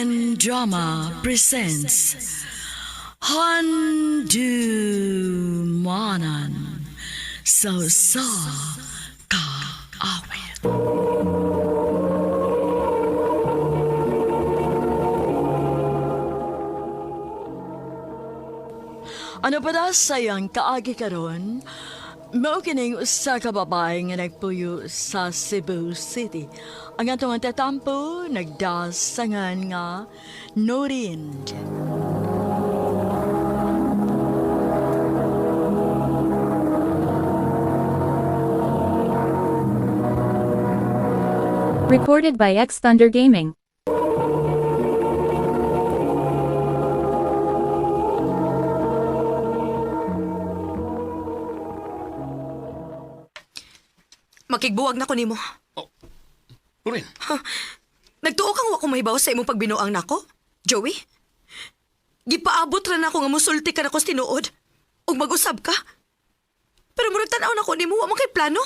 Philippine Drama presents Handu Manan So Sa Kaawit. Ano pa da sayang kaagi karon? Mao kining usa ka babae nga nagpuyo sa Cebu City. Ang atong tatampo nagdasangan nga Norin. Recorded by X Thunder Gaming. Makigbuwag na ko nimo. Oh, Lorin, Nagtuo kang wa ko mahibaw sa imong pagbinuang nako, Joey? Gipaabot ra nako nga musulti ka nako sa tinuod ug mag-usab ka. Pero murag tan-aw nako nimo, wa man kay plano.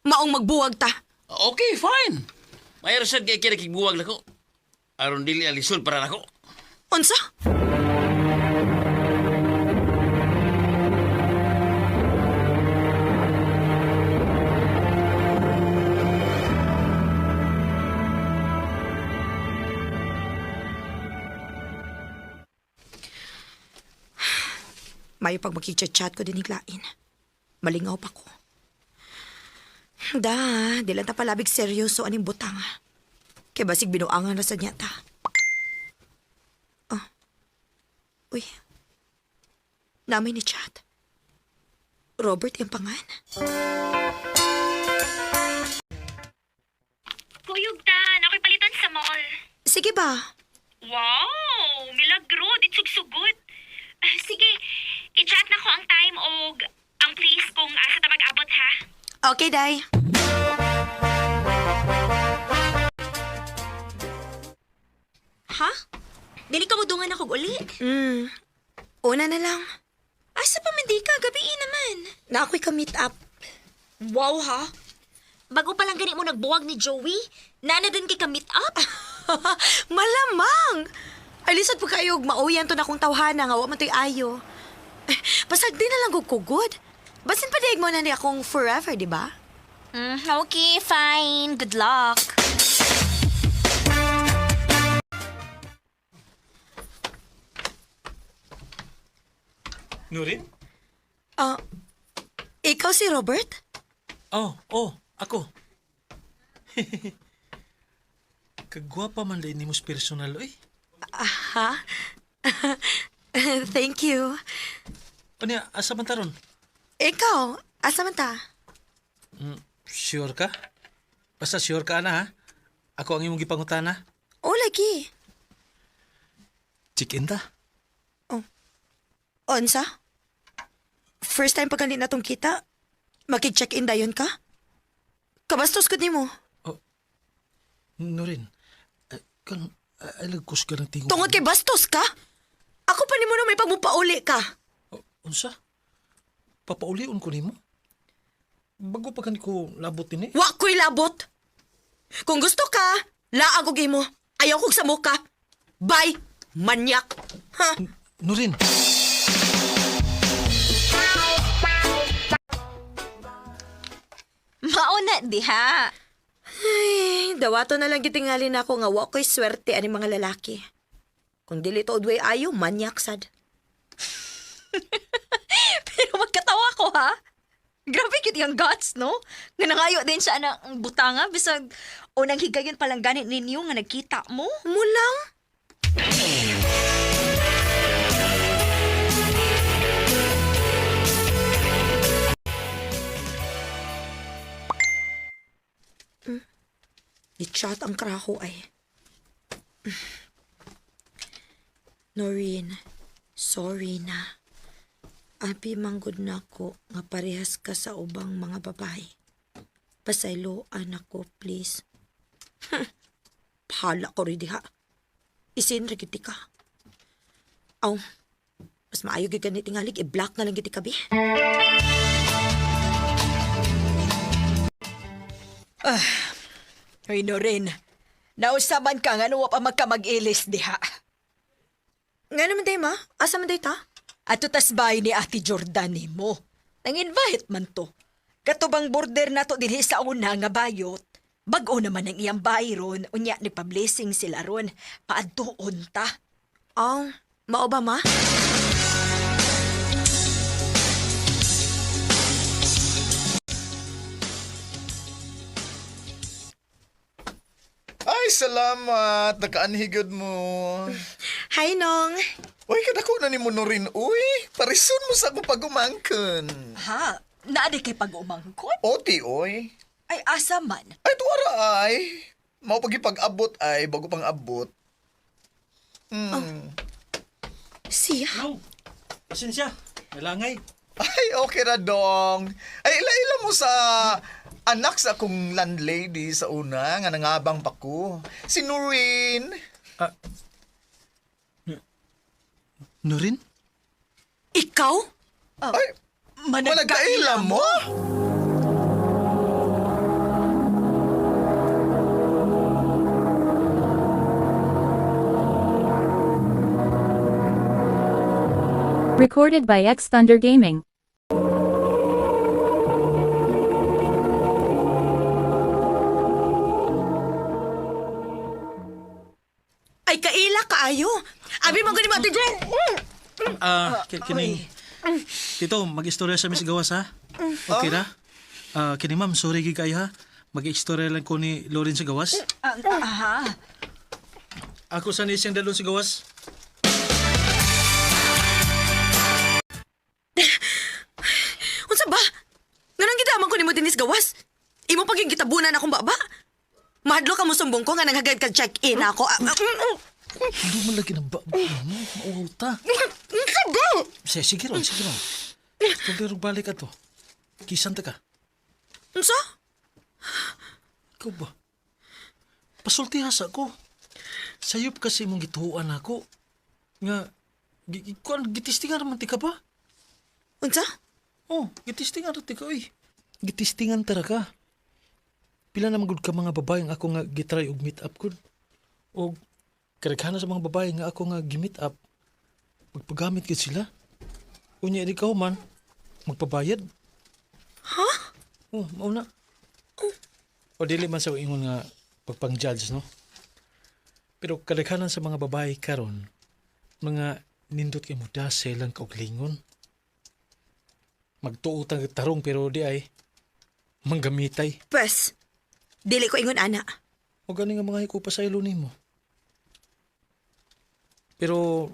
Maong magbuwag ta. Okay, fine. Mayroon sad kay kinakigbuwag nako. Aron dili ang lisod para nako. Unsa? Mayo pag makichat-chat ko din higlain. Malingaw pa ko. Da, di lang ta palabig seryoso aning butang. Kay basig binuangan ra sa niya ta. Uy. Namay ni chat. Robert yung pangan. Kuyog tan, ako'y palitan sa mall. Sige ba? Wow! Milagro, di sugsugot. Ah, sige, i-chat na ko ang time og ang place kung asa ta mag-abot ha. Okay, Day. Ha? Dili ka mudungan ako uli. Una na lang. Asa pa man di ka, gabi naman. Na ako'y ka-meet up. Wow ha? Bago pa lang gani mo nagbuwag ni Joey, nana din kay ka meet up. Malamang! Ay, lisod po kayo, mauyan to na kong tawhana nga, wa man to'y ayo. Eh, Basag di na lang kugod. Basin pa mo na ni akong forever, di ba? Okay, fine. Good luck. Nurin? Ah, ikaw si Robert? Oh, ako. Kagwapa man din ni mos personal, oy. Ha? Thank you. Unya, asa man taron? Ikaw, asa man ta? Sure ka? Basta sure ka na, ha? Ako ang imong gipangutana. O, lagi. Chicken ta. Onsa? First time pa gani na tong kita? Makig-check-in dayon ka? Kabastos ko nimo. Nurin, kan, ay lagkus ka ng tingog. Tungod kay bastos ka? Ako pa nimo na may pagmupauli ka. Oh, unsa? Papaulion ko nimo? Bago pa gani ko labot din eh. Wa ko'y labot. Kung gusto ka, laag og imo. Ayaw kog sa ka. Bye, manyak. Ha? Nurin! Mauna diha. Ay, dawato na lang gitingali na ako nga wa ko'y swerte ani mga lalaki. Kung dili to udway ayo, manyak sad. Pero magkatawa ko ha. Grabe cute yung guts, no? Nga nangayo din siya ng butanga bisag unang higayon palang ganit ninyo nga nagkita mo. Mulang? I-chat ang kraho ay. Noreen, sorry na. Abi manggod na ako nga parehas ka sa ubang mga babae. Pasayloan ako, please. Pahala ko rin diha. Isin ra gyud ka. Aw, mas maayo gyud gani tingalig i-block na lang gyud ka bi. Ay, Norin. Nausaban ka nga wa pa magkamag-ilis diha. Nga naman day, ma? Asa man day ta? Ato tas bahay ni Ate Jordan nimo. Nang-invite man to. Katubang border nato dinhi sa una nga bayot. Bag-o naman ang iyang bahay ron. Unya, nagpa-blessing sila ron. Paadtuon ta. Aw, mao ba, ma? Ay, salamat. Nakaanhigod mo. Hi, Nong. Uy, kadako na ni mo rin. Uy, parison mo sa akong pagumangkon. Ha? Naadi kay pag-umangkon? Oti, uy. Ay, asa man. Ay, tuwara ay. Mao pag-abot ay, bago pang abot. Siya? No. Pasensya. Nalangay. Ay, okay ra dong. Ay, ila-ila mo sa anak sa akong landlady sa una nga nangabang pa ko. Si Noreen. Nurin? Ikaw? Ay, managkaila mo? Recorded by X Thunder Gaming. Ay, kaila kaayo. Abi man gani mo, Ate Jo. Ah, kining... Tito, mag-istorya sa Miss Gawas ha? Okay ra? Ah, kini ma'am, sorry gid kayo ha. Mag-istorya lang ko ni Loren sa gawas. Aha. Ako sa ni siyang dalon sa gawas. Unsa ba? Nganong gidaman ko nimo dinis gawas? Imo pag yung gitabunan akong baba? Mahadlo ka mo sumbong ko nga nanghagad ka check-in ako. Ah, ah, Hindi mo lagi ng baba mo. Mauhaw ta. Unsa ba? Sige ron, sige ron. Tulirog balik ato. Kisan ta ka. Unsa? Ikaw ba? Pasulti ha sa ko. Sayop kasi imong gituan ako. Nga, kuan, gitistingan naman ti ka ba? Unsa? Oh, gitistingan ra ti ka, oy. Gitistingan tara ka. Pila naman gud ka mga babae nga ako nga gitry og meet up gud. Og kadaghanan sa mga babae nga ako nga gi-meet up, magpagamit gud sila. Unya ikaw man, magpabayad. Ha? Oh, mao na. O dili man sa ingon nga pagpang-judge, no? Pero kadaghanan sa mga babae karon, mga nindot kay mo sa ilang kauglingon. Magtuo tang tarong pero di ay manggamitay. Pwes, dili ko ingon ana. O gani nga mga hiko pa sa ilo nimo. Pero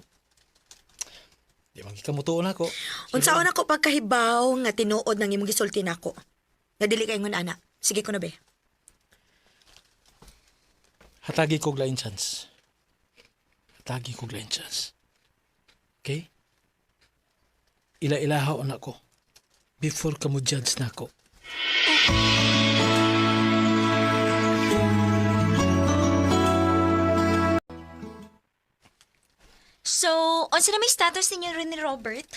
di man gikamutuon ako. Unsaon ako pagkahibaw nga tinuod nang imong gisulti nako. Nga dili ka ingon ana. Sige ko na be. Hatagi kog lain chance. Hatagi kog lain chance. Okay? Ila-ilahaw na ko. Before ka mo judge na ako. So, unsa na may status ninyo rin ni Robert?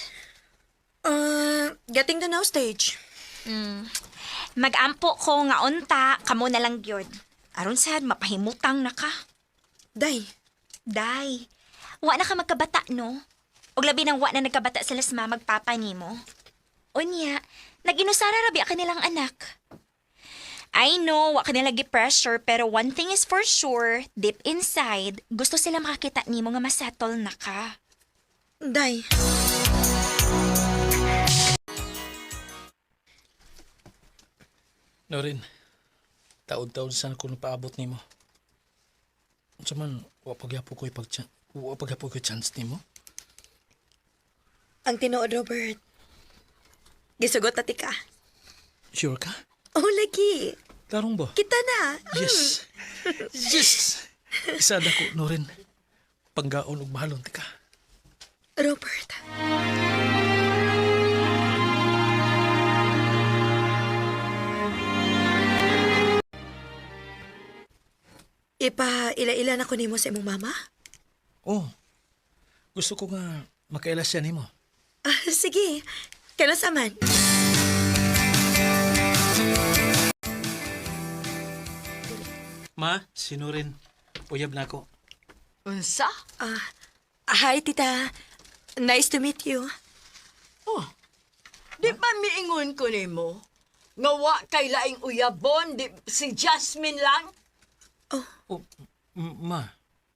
Getting to know stage. Magampo ko nga unta, kamo na lang gyud. Aron sad mapahimutang na ka. Day, Day, wa na ka magkabata, no? Og labi nang wa na nagkabata sila sa mama magpapa nimo. Unya, naginusara rabi ang kanilang anak. I know, wa kanila gi-pressure, pero one thing is for sure, deep inside, gusto sila makakita nimo nga masettle na ka. day. Norin, taod-taod sana ko napaabot nimo. Unsa man, wa pagyapo ko ipag wa pagyapo ko chance nimo. Ang tinuod, Robert. Gisugot na tika. Sure ka? Oh, lagi. Tarong ba? Kita na. Yes. Yes. Isa na ko, Norin. Panggaon ug mahalon ti ka. Robert. Ipa ila-ila na ko nimo sa imong mama? Oh. Gusto ko nga makaila siya nimo. Ah, sige. Kano sa man? Ma, si Norin. Uyab na ako. Unsa? Hi, tita. Nice to meet you. Oh, di ba miingon ko nimo? Nga wa kay laing uyabon, di, si Jasmine lang? Oh, ma.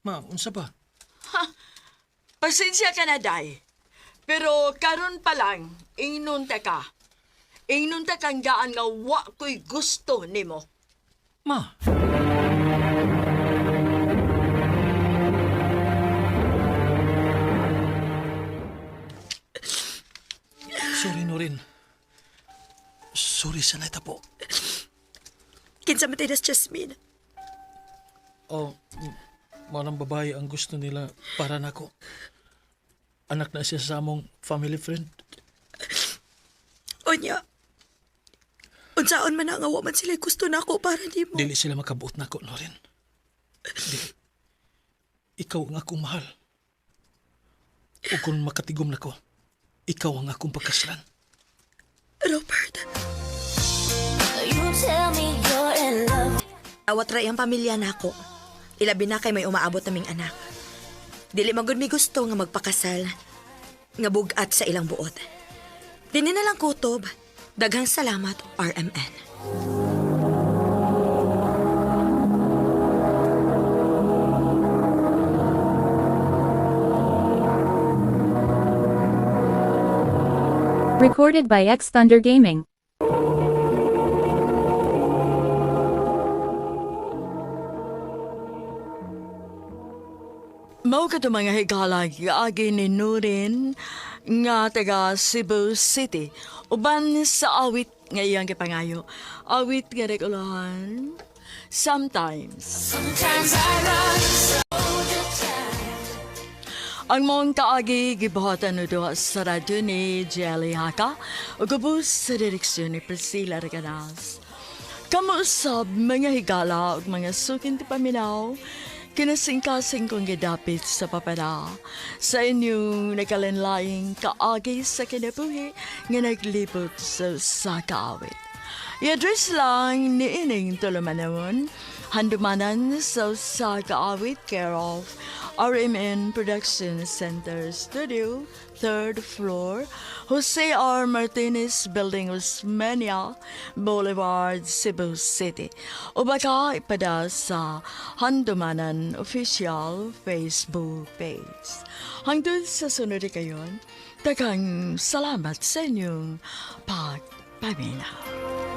Ma, unsa ba? Pasensya ka na, Day. Pero karon pa lang, ingnon ta ka. Ingnon ta kang gaan nga wa ko'y gusto nimo. Ma. Sorry, Norin. Sorry sa naitabo. Kinsa man tayo Jasmine. Oh, manang babae ang gusto nila para nako. Anak na siya sa among family friend. Unya. Unsaon man ang awa man sila gusto na ako para nimo. Dili sila makabuot nako, Norin. Dili. Ikaw ang akong mahal. O kung makatigom nako, ikaw ang akong pagkaslan. Robert. Awat ra iyang pamilya nako. Ilabi na kay may umaabot naming anak. Dili man gud mi gusto nga magpakasal. Nga bugat sa ilang buot. Dini na lang kutob. Daghang salamat, RMN. Recorded by X Thunder Gaming. Mao kato mga higala giagi ni Nurin nga taga Cebu City. Uban sa awit nga iyang gipangayo. Awit nga regulahan. Sometimes. Ang mong kaagi gibuhatan no duha sa radyo ni Jelly Haka ug ubos sa direksyon ni Priscilla Reganas. Kamuusab mga higala ug mga sukin ti paminaw, kinasingkasing kong gidapit sa papada sa inyong nakalanlaing kaagi sa kinabuhi nga naglibot sa usa ka awit. I-address lang ni ining tulumanon, handumanan sa usa ka awit care of RMN Production Center Studio, third floor, Jose R. Martinez Building, Osmeña Boulevard, Cebu City. O baka ipada sa Handumanan Official Facebook page. Hangtod sa sunod kayon, daghang salamat sa inyong pagpaminaw.